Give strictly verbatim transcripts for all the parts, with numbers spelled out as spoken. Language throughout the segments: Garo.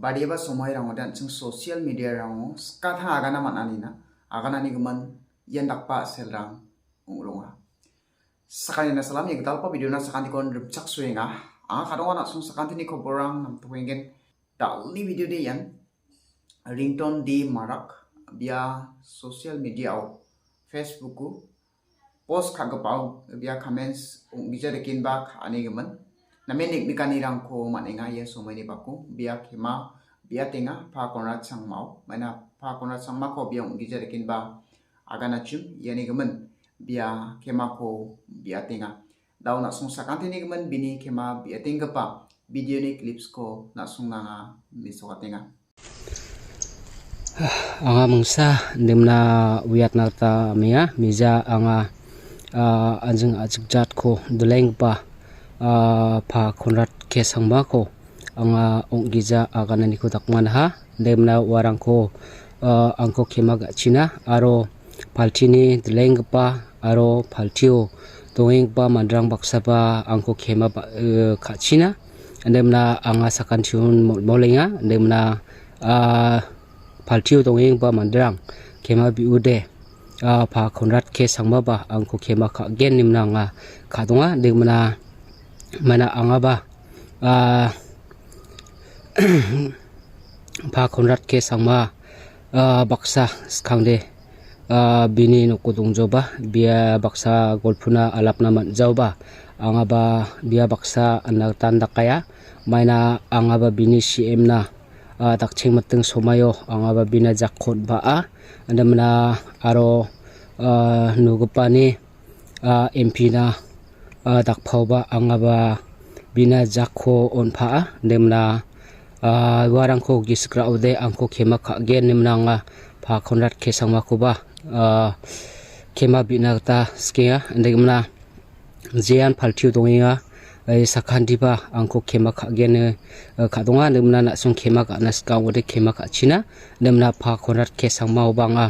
Badiaba somoirangode an·ching social media-rango skatang agana man·anina, aganani gimin ian dakba a·selrang ong·ronga. Sakanina salam, ia gitalgipa video-na sakantikon ripchaksoenga. Anga kadonga na·song sakantini koborrang namtokengen. Dal·ni video de ian Rington D Marak bia social media-o, Facebook-o post ka·gipao bia comments ong·gija rikenba ka·anigimin. Namen niknikanirangko man·enga ia somoini bako. Bia kema biatenga Pa Konrad Sangmao. Maina Pa Konrad Sangmako bia ong·gija rikenba aganachim ianigimin bia kemako biatenga. Dao na·song sakantinigimin bini kema biatenggipa video-ni clips-ko na·songnanga mesokatenga. Anga mingsa indemna uiatna gita amenga. Mija anga, ah, an·jing a·chik jatko dilenggipa, ah, Pa Konrad K Sangmako anga ong·gija agananiko dakmanaha. Indemna uarangko, ah, angko kema ga·china aro paltini dilenggipa aro paltio dongenggipa manderang baksaba angko kema ba-, eh, ka·china. Indemna anga sakantion mol-, molenga. Indemna, ah, paltio dongenggipa manderang kema bi·ode, ah, Pa Konrad K Sangmaba angko kema ka·gen indemna anga ka·donga. Indemna mana angaba, ah, Pa Konrad K Sangma, ah, baksa skangde, ah, bini noko dongjaoba, bia baksa golpona alapna man·jaoba, angaba bia baksa an·na gita indakaia. Maina angaba bini C M-na, ah, dakchengmiting somaio angaba bina jako on·baa. Indemna aro, ah, nogipani ah, M P-na, ah, dakpaoba angaba bina jako on·paa. Indemna, ah, uarangko gisik ra·ode angko kema ka·gen indemna anga Pa Konrad K Sangmakoba, ah, kema bi·na gita sikenga. Indemna jean paltio dongenga, eh, sakantiba angko kema ka·gen, eh, ka·donga. Indemna na·song kema ka·na sika ong·ode kema ka·china. Indemna Pa Konrad K Sangmaoba anga,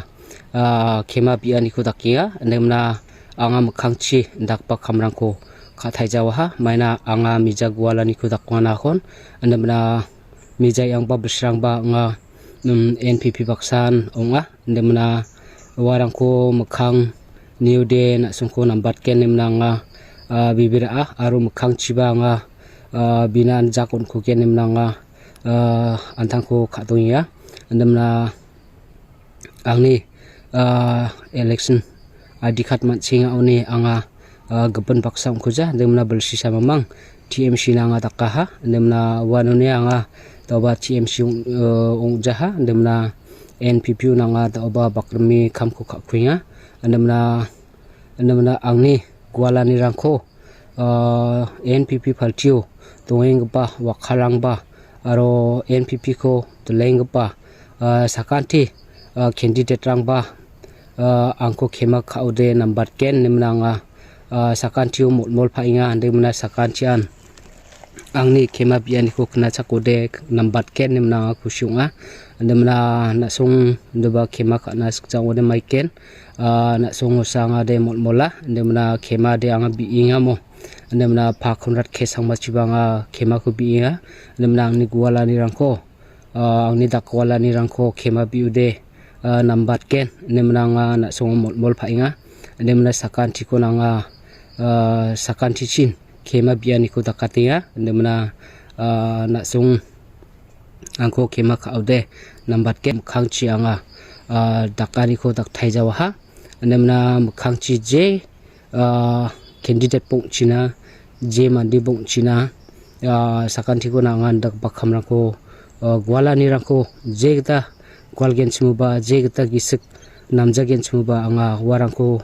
ah, kema bi·aniko dakenga. Indemna anga mikkangchi dakba kamrangko ka·taijawaha. Maina anga mija gualaniko dakmanakon. Indemna mija iangba bilsirangba anga, um, N P P baksan ong·a. Indemna uarangko mikkang niode na·songko nambatgen indemna anga, ah, bibira·a aro mikkangchiba anga, ah, bina anjak on·kogen indemna anga, ah, an·tangko ka·dongenga. Indemna angni, ah, election I D card man·chengaoni anga, ah, gipin baksa ong·kuja. Indemna bilsisa mamang T M C-na anga dakaha. Indemna uanoni anga daoba T M C ong-, ah, ong·jaha. Indemna N P P-ona anga daoba bakrimi kamko ka·kuenga. Indemna, indemna angni gualanirangko, ah, N P P paltio dongenggipa wakalrangba aro N P P-ko dilenggipa, ah, sakanti, ah, candidate-rangba, ah, angko kema ka·ode nambatgen indemna anga, ah, sakantio mol·mol pa·enga. Indemna sakantian angni kema bi·aniko knachakode nambatgen indemna anga kusi ong·a. Indemna na·song indiba kema ka·na sikja ong·ode maiken. Ah, na·song osa anga de mol·mola. Indemna kema de anga bi·engamo. Indemna Pa Konrad K Sangmachiba anga kemako bi·enga. Indemna angni gualanirangko, ah, angni dakgualanirangko kema bi·ode, ah, nambatgen. Indemna anga na·songo mol·mol pa·enga. Indemna sakantikon anga, ah, sakantichin kema bi·aniko dakatenga. Indemna, ah, na·song angko kema ka·ode nambatgen mikkangchi anga, ah, dakaniko daktaijawaha. Indemna mikkangchi je, ah, candidate bongchina, je mande bongchina, ah, sakantiko nang·an dakbakamrangko, ah, gualanirangko je gita gualgenchimoba, je gita gisik namjagenchimoba anga uarangko,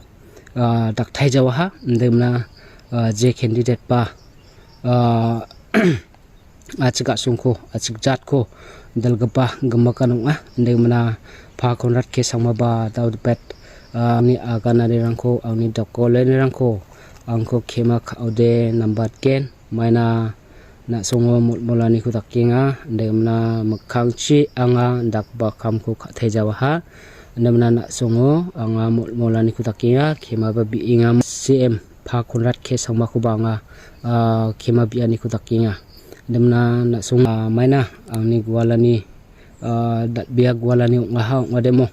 ah, daktaijawaha. Indemna, ah, je candidate ba, ah, achik a·songko, achik jatko dilgipa gimikan ong·a. Indemna Pa Konrad K Sangmaba daodipet, ah, angni agananirangko, angni dakgolenirangko angko kema ka·ode nambatgen. Maina na·songo mol·molaniko dakenga. Indemna mikkangchi anga dakbakamko ka·taijawaha. Indemna na·songo anga mol·molaniko dakenga. Kemaba bi·enga C M Pa Konrad K Sangmakoba anga, ah, kema bi·aniko dakenga. Indimna na·song, ah, maina angni gualani, ah, dal·bea gualani ong·aha ong·ademo.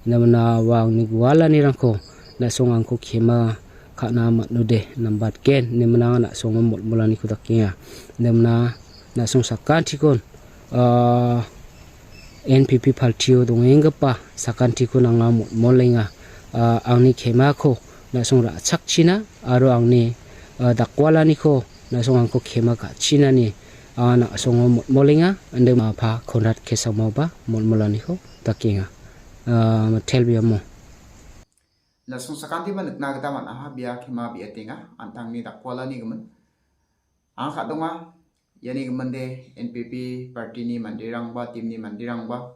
Indimna ua angni gualanirangko na·song angko kema ka·na man·ode nambatgen. Indimna na·songo mol·molaniko dakenga. Indimna na·song sakantikon, ah, N P P partio dongenggipa sakantikon anga mol·molenga. Ah, angni kemako na·song ra·chakchina aro angni, ah, dakwalaniko na·song angko kema ka·chinani, ah, na·songo mol·molenga. Inde ma pa Konrad K Sangmaoba mol·molaniko dakenga. Ah, tel biamo. Na·song sakantiba nikna gita man·aha, bia kema bi·etenga, an·tangni dakwalani gimin. Anga ka·donga, iani giminde N P P partini manderangba, timni manderangba,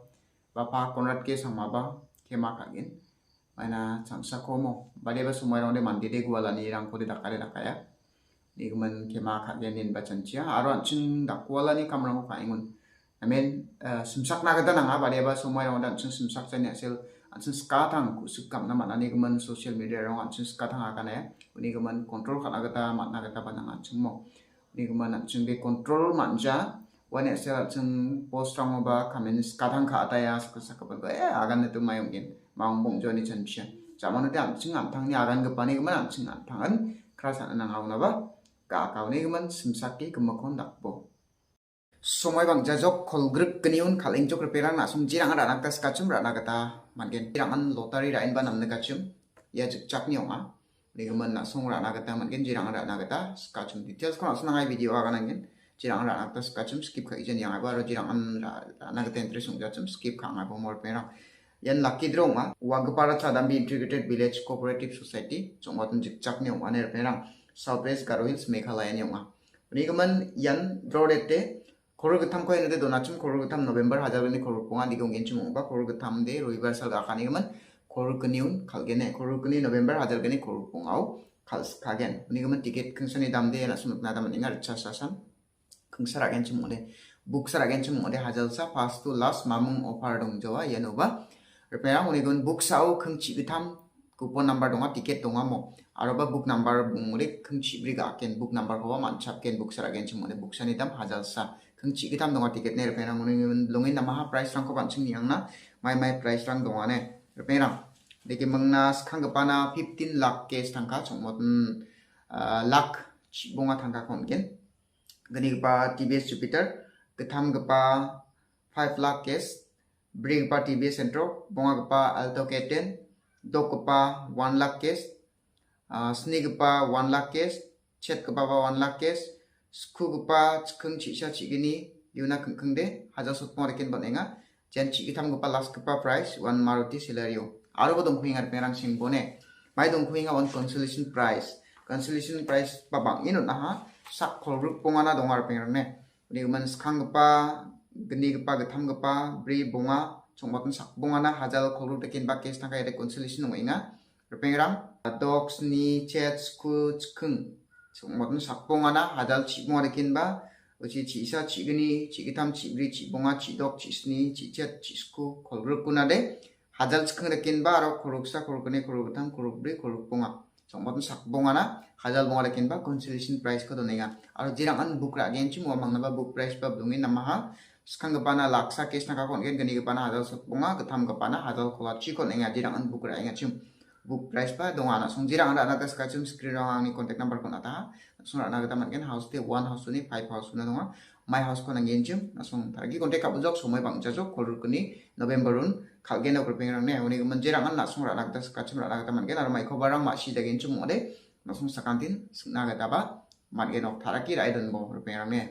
bapa Konrad K Sangmaba kema ka·gen. Maina changsakomo, badeba somoirangde mandede gualanirangkode dakare dakaia. Nigimin kema ka·gen inba chanchia. Aro an·ching dakwalani kamrangko ka·engon. I mean, eh, simsakna gita nanga, badeba somoirangode an·ching simsakjani a·sel, an·ching skatang ku·sik gam·na man·anigimin social media-rang an·ching skatang agane. Unigimin control ka·na gita man·na gitaba nanga an·chingmo. Unigimin an·chingde control man·ja. Uani a·sel an·ching post-rangoba comment skatang ka·ataia saksa sakgipa, eh, agan nitu mai ong·gen. Ma ong·bong·joni chanchia. Jamanote an·ching an·tangni agangipanigimin an·ching an·tangan kra sana nanga unaba. Ga·akaonigimin simsake gimikkon dakbo. Somoi bang·jajok kolgrik gnion kal·engjok riperang na·song jirang ra·na gita skachim ra·na gita man·gen. Jirangan lottery ra·enba namnikachim. Ia jikjakni ong·a. Unigimin na·song ra·na gita man·gen, jirang ra·na gita skachim. Details-ko na·song nangai video aganangen. Jirang ra·na gita skachim skip ka·ija niangaibo aro jirangan ra-, ra·na gita interest ong·jachim skip ka·angaibo morperang. Ian lucky draw ong·a. Wagipara Chadambi Integrated Village Cooperative Society, Chongmatin jikjakni ong·a, ne riperang. South West Garo Hills, Meghalaya-ni ong·a. Unigimin ian draw date-e Koror gittamko ianode donachim, koror gittam November hajalgni koror ponga dike ong·genchim ong·ba, koror gittamde roibar sal ga·akanigimin, koror gnion kal·gene, koror gni November hajalgni koror pongao kal·skagen. Unigimin tiket kingsani damde ia na·song nikna gita man·enga, ritchasa san. Kingsa ra·genchim ong·ode, buksa ra·genchim ong·ode, hajalsa first to last mamung offer dongjawa ianoba. Ripengrang unigimin buksao kingchi gittam, Coupon number donga, tiket dongamo. Aroba book number bongode kingchibri ga·aken, book number koba man·chapken, buksa ra·genchim ong·ode, buksani dam hajalsa. Kingchi gittam donga tiket ne ripengrang, uni bilongen namaha price rangko ban·ching niangna, mai mai price rang donga ne ripengrang. Deke mingna skanggipana fifteen lakh cash tangka, chongmotin, ah, lakh chibonga tangkako on·gen. Gnigipa T V S Jupiter, gittamgipa five lakh cash, brigipa T V S Sentro, bongagipa Alto K ten, dokgipa one lakh cash, ah, snigipa one lakh cash, chetgipaba one lakh cash, skugipa chikking chisa chigini, iuna kingkingde, hajar sotbonga deken bon·enga. Jen chigittamgipa lastgipa prize, one Maruti Celerio. Aroba dongkuenga ripengrang singbone. Mai dongkuenga one consolation prize. Consolation prize ba bang·en on·aha, sak kolgrik bongana donga ripengrang ne. Unigimin skanggipa, gnigipa, gittamgipa, bri bonga, chongmotin sak bongana, hajal kolgrik dakenba cash tangka iade consolation ong·enga. Ripengrang, dok, sni, chet, sku, chikking. Chongmotin sak bongana, hajal chibonga dakenba, uchi chisa, chigni, chigittam, chibri, chibonga, chidok, chisni, chichet, chisku, kolgrikkuna de, hajal chikking dakenba, aro kolgriksa, kolgrikgni, kolgrikgittam, kolgrikbri, kolgrikbonga. Chongmotin sak bongana, hajal bonga dakenba, consolation prize-ko donenga. Aro jirang an book ra·genchim, ua mangnaba book prize ba bilongen namaha, skanggipana laksa cash tangkako on·gen, gnigipana hajal sotbonga, gittamgipana hajal kolachiko on·enga, jirang an book ra·engachim. Book prize ba donga, na·song jirang an ra·na gita skachim screen-rang angni contact number-ko on·ataha, na·song ra·na gita man·gen, house de one house-oni five house-ona donga, mai house-ko nanggenchim, na·song targi contact ka·bojok, somoi bang·jajok, kolgrikgni November-on, kal·gen ok ripengrang ne, unigimin jirang an na·song ra·na gita skachim ra·na gita man·gen, aro maikobarang ma·sijagenchim ong·ode, na·song sakantin sing·na gitaba man·gen ok taraki ra·e donbo ripengrang ne.